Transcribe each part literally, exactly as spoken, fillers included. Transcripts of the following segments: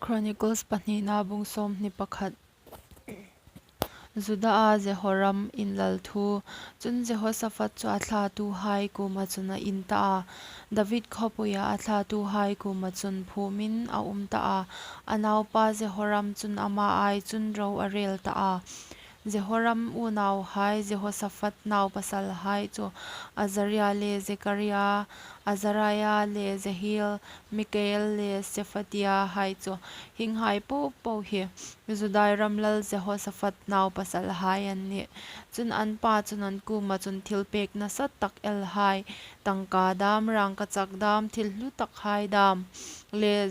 Chronicles pahnina bung sawmhni pakhat. Juda-a Jehoram inlal thu. Chun Jehoshaphat chu a thlatuhai kuoma chun a in ta a, David khawpuia a thlatuhai kuoma chun phumin a um ta a, a naupa Jehoram chun ama ai chun ro a rel ta a. Jehoram unauhai Jehoshaphat naupasalhai chu Azaria le Zekaria, Azariah le Jehiel, Mikael le Sephatia hai chu, hienghai popo hi Judai ram lal Jehoshaphat naupasalhai an nih. Chun an pa chun an kuoma chun thilpek nasa tak elhai, tangka dam, rangkachak dam, thil hlu takhai dam le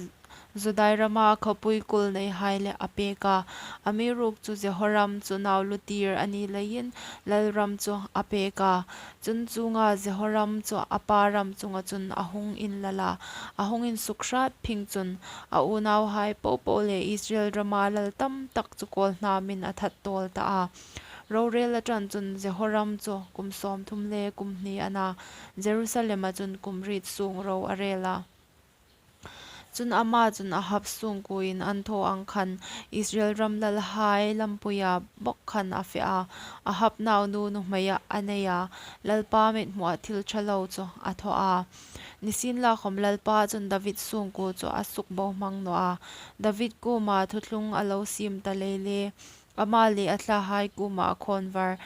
Judai rama khawpui kul neihai le a pek a. Amiruokchu Jehoram chu nau lutir a ni leiin lalram chu a pek a. Chun chuonga Jehoram chu a pa ram chunga chun a hung inlal a, a hung insuk hrat phing chun a unauhai popo le Israel rama lal tam tak chu kawlhnamin a that tawl ta a. Rorel a ṭan chun Jehoram chu kum sawmthum le kum hni a na, Jerusalema chun kum riet sung ro a rel a. Chun ama chun Ahab sungkuoin an thaw ang khan Israel ram lalhai lampuia bawk khan a fe a, Ahab naunu nuhmeia a nei a, Lalpa mithmuah thil ṭha lo chu a thaw a. Nisienlakhawm Lalpa chun David sungkuo chu a suk bohmang naw a. David kuoma thuthlung a lo siem ta lei le, ama le a thlahai kuoma khawnvar,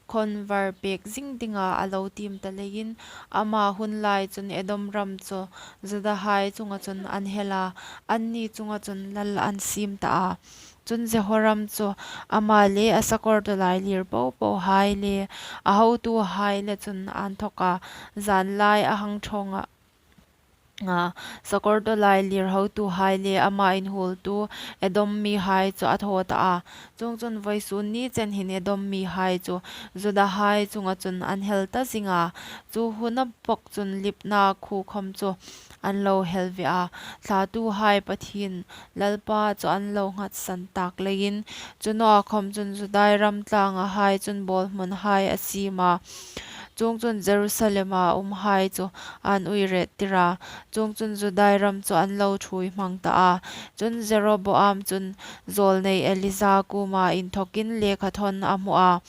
khawnvar pek zing dinga a lo tiem ta leiin, ama hun lai chun Edom ram chu Judahai chunga chun an hel a, anni chunga chun lal an siem ta a. Chun Jehoram chu ama le a sakawr tawlailir popohai le a hotuhai le chun a inthawka zan lai a hang ṭhawng a, a, sakawr tawlailir hotuhai le ama inhuoltu Edom mihai chu a thaw ta a. Chuongchun vawisun ni chen hin Edom mihai chu Judahai chunga chun an hel ta zing a. Chu huna bawk chun Libna khuo khawm chu an lo hel ve a. Thlatuhai Pathien Lalpa chu an lo nghatsan tak leiin, chu nawa khawm chun Judai ram tlangahai chun bawlhmunhai a siem a. Chuongchun Jerusalema umhai chu an uiret tir a. Chuongchun Judai ram chu an lo ṭhuoi hmang ta a. Chun Jeroboam chun zawlnei Elija kuoma inthawkin lekhathawn a hmu a.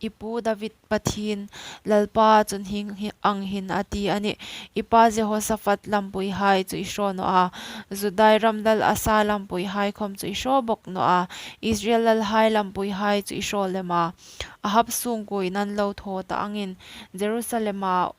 I pu David Pathien Lalpa chun hieng hi ang hin a ti a nih, I pa Jehoshaphat lampuihai chu i hraw naw a, Judai ram lal Asa lampuihai khawm chu i hraw bawk naw a, Israel lalhai lampuihai chu i hraw lem a. Ahab sungkuoin an lo thaw ta angin Jerusalema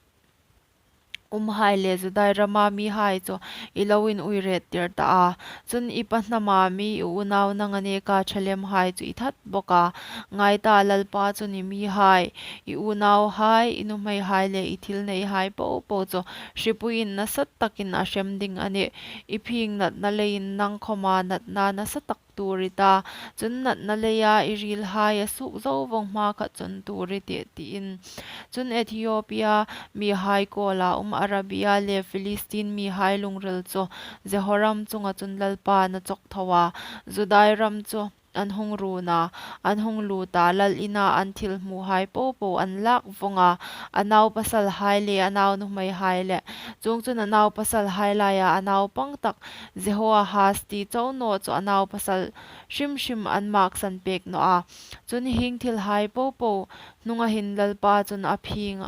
umhai le Judai rama mihai chu i lo inuiret tir ta a. Chun i pa hnama mi i unau nanga neka ṭha lemhai chu i that bawk a. Ngai ta, Lalpa chun i mihai, i unauhai, i nuhmeihai le i thil neihai popo chu hripuiin nasa takin a hrem ding a nih. I phing natna leiin nang khawma natna nasa tak tur i ta, chun natna leia i rilhai a suok zo vawng hma khat chun tur i tih, tiin. Chun Ethiopia mihai kawla um Arabia le Philistine mihai lungril chu Jehoram chunga chun Lalpa'n a chawk tho a. Judai ram chu an hung run a, an hung lut a, lal ina an thil hmuhai popo an lak vawng a, a naupasalhai le a naunuhmeihai le. Chuongchun a naupasalhai laia a naupang tak Jehoahaz ti chau naw chu a naupasal hrim hrim an maksan pek naw a. Chun hieng thilhai popo hnunga hin Lalpa chun a phing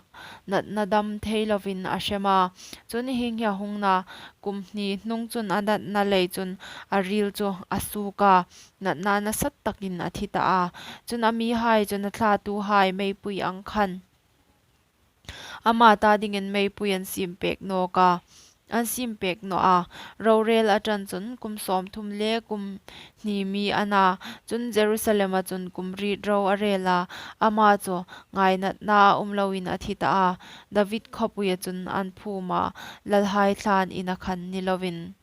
natna dam thei lovin a hrem a. Chun hieng hi a hung na kum hni hnung chun a natna lei chun a ril chu a suok a, natna nasa takin a thi ta a. Chun a mihai chun a thlatuhai meipui ang khan ama ta dingin meipui an siem pek nawk a, an siem pek naw a. Rorel a ṭan chun kum sawmthum le kum hni mi a na. Chun Jerusalema chun kum riet ro a rel a, ama chu ngainatna a um loin a thi ta a. David khawpuia chun an phum a, lalhai thlan ina khan ni lovin.